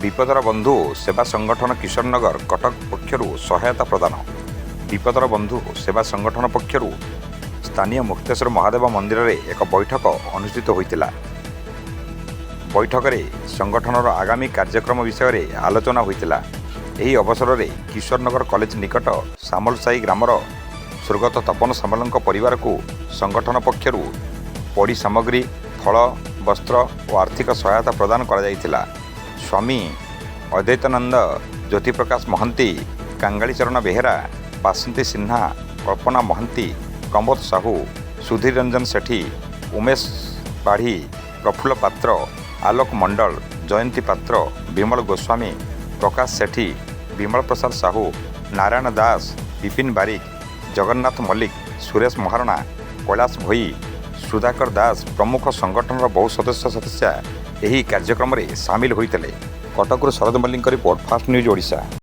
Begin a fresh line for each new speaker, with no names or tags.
ବିପଦର ବନ୍ଧୁ ସେବା ସଂଗଠନ କିଶୋରନଗର, କଟକ ପକ୍ଷରୁ ସହାୟତା ପ୍ରଦାନ। ବିପଦର ବନ୍ଧୁ ସେବା ସଂଗଠନ ପକ୍ଷରୁ ସ୍ଥାନୀୟ ମୁକ୍ତେଶ୍ୱର ମହାଦେବ ମନ୍ଦିରରେ ଏକ ବୈଠକ ଅନୁଷ୍ଠିତ ହୋଇଥିଲା। ବୈଠକରେ ସଂଗଠନର ଆଗାମୀ କାର୍ଯ୍ୟକ୍ରମ ବିଷୟରେ ଆଲୋଚନା ହୋଇଥିଲା। ଏହି ଅବସରରେ କିଶୋରନଗର କଲେଜ ନିକଟ ସାମଲସାହି ଗ୍ରାମର ସ୍ୱର୍ଗତ ତପନ ସାମଲଙ୍କ ପରିବାରକୁ ସଂଗଠନ ପକ୍ଷରୁ ପଡ଼ି ସାମଗ୍ରୀ, ଫଳ, ବସ୍ତ୍ର ଓ ଆର୍ଥିକ ସହାୟତା ପ୍ରଦାନ କରାଯାଇଥିଲା। ସ୍ୱାମୀ ଅଦ୍ୱୈତାନନ୍ଦ, ଜ୍ୟୋତିପ୍ରକାଶ ମହାନ୍ତି, କାଙ୍ଗାଳୀଚରଣ ବେହେରା, ବାସନ୍ତୀ ସିହ୍ନା, କଳ୍ପନା ମହାନ୍ତି, ପ୍ରମୋଦ ସାହୁ, ସୁଧୀର ରଞ୍ଜନ ସେଠୀ, ଉମେଶ ପାଢ଼ୀ, ପ୍ରଫୁଲ୍ଲ ପାତ୍ର, ଆଲୋକ ମଣ୍ଡଳ, ଜୟନ୍ତୀ ପାତ୍ର, ବିମଳ ଗୋସ୍ୱାମୀ, ପ୍ରକାଶ ସେଠୀ, ବିମଳ ପ୍ରସାଦ ସାହୁ, ନାରାୟଣ ଦାସ, ବିପିନ ବାରିକ, ଜଗନ୍ନାଥ ମଲ୍ଲିକ, ସୁରେଶ ମହାରଣା, କୈଳାସ ଭୋଇ, ସୁଧାକର ଦାସ ପ୍ରମୁଖ ସଂଗଠନର ବହୁ ସଦସ୍ୟ ସଦସ୍ୟା ଏହି କାର୍ଯ୍ୟକ୍ରମରେ ସାମିଲ ହୋଇଥିଲେ। କଟକରୁ ଶରଦ ମଲ୍ଲିକଙ୍କ ରିପୋର୍ଟ, ଫାଷ୍ଟ ନ୍ୟୁଜ୍ ଓଡ଼ିଶା।